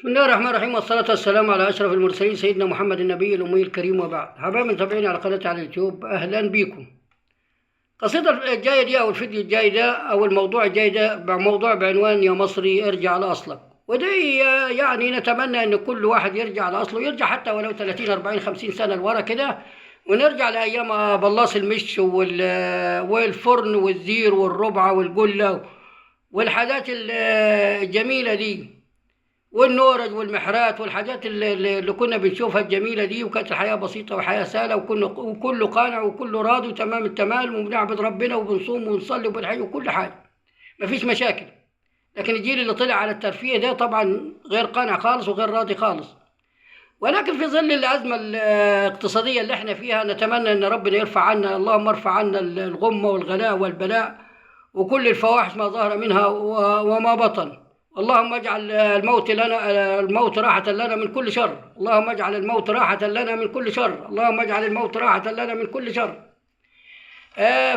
بسم الله الرحمن الرحيم، والصلاة والسلام على أشرف المرسلين سيدنا محمد النبي الأمي الكريم، وبعد. حبايبي متابعيني على قناتي على اليوتيوب، أهلا بيكم. القصيدة الجاية دي أو الفيديو الجاي ده أو الموضوع الجاي ده موضوع بعنوان يا مصري ارجع لأصلك. وده يعني نتمنى إن كل واحد يرجع لأصله، يرجع حتى ولو 30 40 50 سنة لورا كده، ونرجع لأيام بلاص المش والفرن والزير والربعة والجلة والحاجات الجميلة دي، والنورج والمحرات والحاجات اللي كنا بنشوفها الجميلة دي. وكانت الحياة بسيطة وحياة سهلة، وكله قانع وكله راضي وتمام التمام، وبنعبد ربنا وبنصوم ونصلي وبنحج وكل حاجة، مفيش مشاكل. لكن الجيل اللي طلع على الترفيه ده طبعا غير قانع خالص وغير راضي خالص. ولكن في ظل الأزمة الاقتصادية اللي احنا فيها، نتمنى أن ربنا يرفع عنا، اللهم ارفع عنا الغمة والغلاء والبلاء وكل الفواحش ما ظهر منها وما بطن. اللهم اجعل الموت لنا، الموت راحة لنا من كل شر. اللهم اجعل الموت راحة لنا من كل شر. اللهم اجعل الموت راحة لنا من كل شر.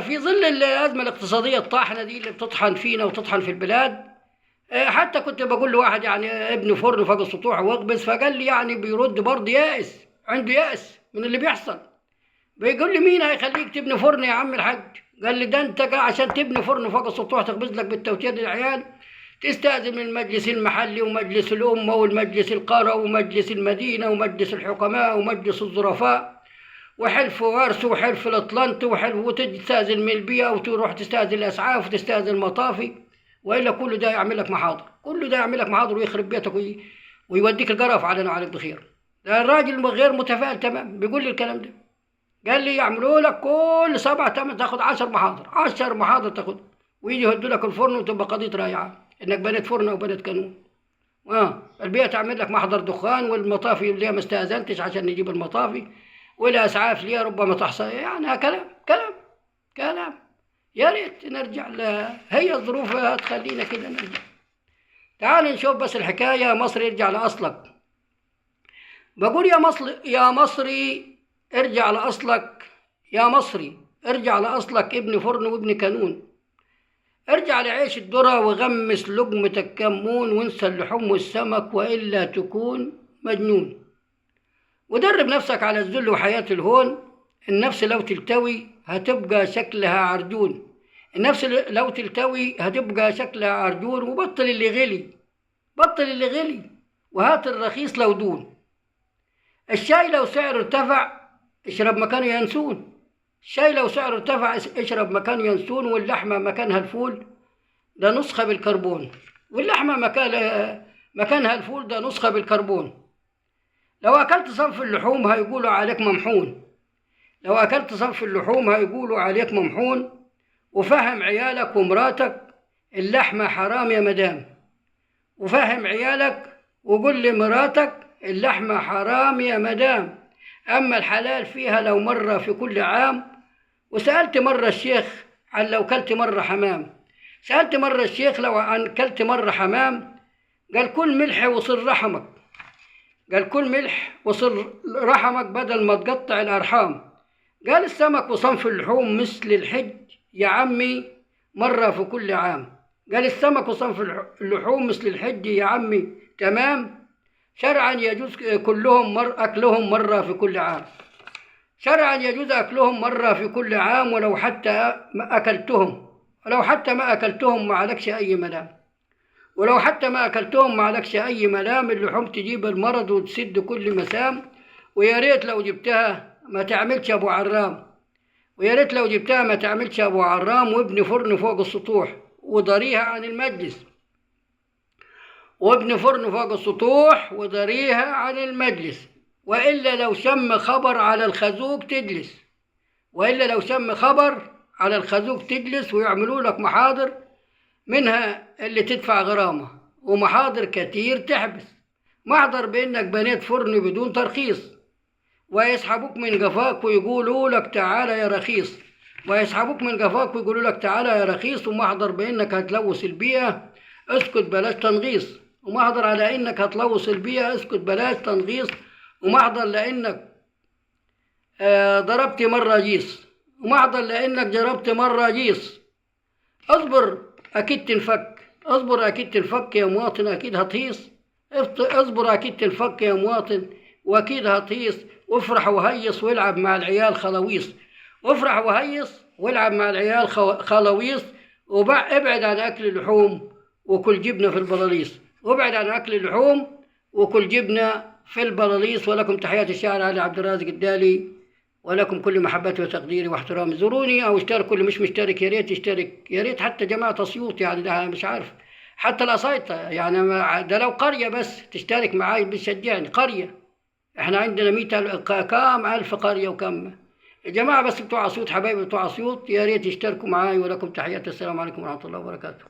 في ظل الأزمة الاقتصادية الطاحنة دي اللي بتطحن فينا وتطحن في البلاد، حتى كنت بقول لواحد يعني ابن فرن فوق السطوح واخبز، فقال لي يعني بيرد برضه يائس، عنده يأس من اللي بيحصل. بيقول لي مين هيخليك تبني فرن يا عم الحاج؟ قال لي ده انت عشان تبني فرن فوق السطوح تخبز لك بالتوتير للعيال، تستأذن من المجلس المحلي ومجلس الأمة والمجلس القرى ومجلس المدينة ومجلس الحكماء ومجلس الظرفاء وحلف وارس وحلف الأطلنطي وحلف، وتستأذن من البيئة وتروح تستأذن الأسعاف وتستأذن المطافي، وإلا كل ده يعمل لك محاضر، كل ده يعمل لك محاضر ويخرب بيتك ويوديك الجرف علينا وعليك بخير. ده الراجل غير متفائل تمام بيقول لي الكلام ده. قال لي يعملوا لك كل 7 8 تاخد 10 محاضر، 10 محاضر تاخد، ويجي يهدوا لك الفرن وتبقى قضية رائعة انك بنيت فرن او بنيت كانون. البيئة تعمل لك محضر دخان، والمطافي اللي ما استأذنتش عشان نجيب المطافي، والاسعاف ليه ربما تحصل. يعني كلام كلام كلام. يا ريت نرجع هي الظروف تخلينا كده نرجع. تعال نشوف بس الحكاية. يا مصري ارجع لأصلك. بقول يا مصري، يا مصري ارجع لأصلك، يا مصري ارجع لأصلك، ابن فرن وابن كانون. ارجع لعيش الذرة وغمس لقمة الكمون، وانسى اللحوم والسمك وإلا تكون مجنون. ودرب نفسك على الذل وحياة الهون. النفس لو تلتوي هتبقى شكلها عرجون. النفس لو تلتوي هتبقى شكلها عرجون. وبطل اللي غلي، بطل اللي غلي، وهات الرخيص لو دون. الشاي لو سعره ارتفع اشرب مكانه ينسون. الشاي لو سعره ارتفع اشرب مكانه ينسون. واللحمة مكانها الفول ده نسخة بالكربون. واللحمة مكانها الفول ده نسخة بالكربون. لو أكلت صنف اللحوم هيقولوا عليك ممحون. لو أكلت صنف اللحوم هيقولوا عليك ممحون. وفهم عيالك ومراتك اللحمة حرام يا مدام. وفهم عيالك وقول لمراتك اللحمة حرام يا مدام، أما الحلال فيها لو مرة في كل عام. وسألت مرة الشيخ عن لو كلت مرة حمام. سألت مرة الشيخ لو عن كلت مرة حمام، قال كل ملح وصل رحمك. قال كل ملح وصل رحمك بدل ما تقطع الأرحام. قال السمك وصنف اللحوم مثل الحج يا عمي مرة في كل عام. قال السمك وصنف اللحوم مثل الحج يا عمي تمام. شرعا يجوز كلهم أكلهم مرة في كل عام. شرعا يجوز أكلهم مرة في كل عام، ولو حتى ما أكلتهم، ولو حتى ما أكلتهم ما عليكش أي ملام. ولو حتى ما أكلتهم ما عليكش أي ملام. اللحوم تجيب المرض وتسد كل مسام. ويا ريت لو جبتها ما تعملش أبو عرام. ويا ريت لو جبتها ما تعملش أبو عرام. وابن فرن فوق السطوح وضريها عن المجلس. وابن فرن فوق السطوح وضريها عن المجلس. وإلا لو شم خبر على الخازوق تجلس. وإلا لو شم خبر على الخازوق تجلس، ويعملوا لك محاضر منها اللي تدفع غرامة، ومحاضر كتير تحبس. محضر بإنك بنيت فرن بدون ترخيص، ويسحبوك من قفاك ويقولوا لك تعالى يا رخيص. ويسحبوك من قفاك ويقولوا لك تعالى يا رخيص. ومحضر بإنك هتلوث البيئة، اسكت بلاش تنغيص. ومحضر على إنك هتلوث البيئة، اسكت بلاش تنغيص. ومحضر لإنك ضربت مرة جيس. ومحضر لإنك ضربت مرة جيس. اصبر أكيد تنفك، اصبر أكيد تنفك يا مواطن، أكيد هتهيص. اصبر اكيد تنفك يا مواطن، واكيد هتهيص. وافرح وهيص والعب مع العيال خلاويص، وافرح وهيص والعب مع العيال خلاويص. وابعد عن اكل اللحوم وكل جبنه في البلاليص، وابعد عن اكل اللحوم وكل جبنه في البلاليص. ولكم تحيات الشاعر علي عبد الرازق الدالي، ولكم كل محبتي وتقديري واحترامي. زوروني او اشتركوا، اللي مش مشترك يا ريت يشترك، يا ريت حتى جماعة اسيوط يعني، ده مش عارف حتى الاسايطه يعني، ده لو قرية بس تشترك معاي بتشجعني. قرية، احنا عندنا 100 كام الف قرية وكم جماعة بس بتوع اسيوط، حبايبي بتوع اسيوط يا ريت يشتركوا معاي. ولكم تحياتي، السلام عليكم ورحمة الله وبركاته.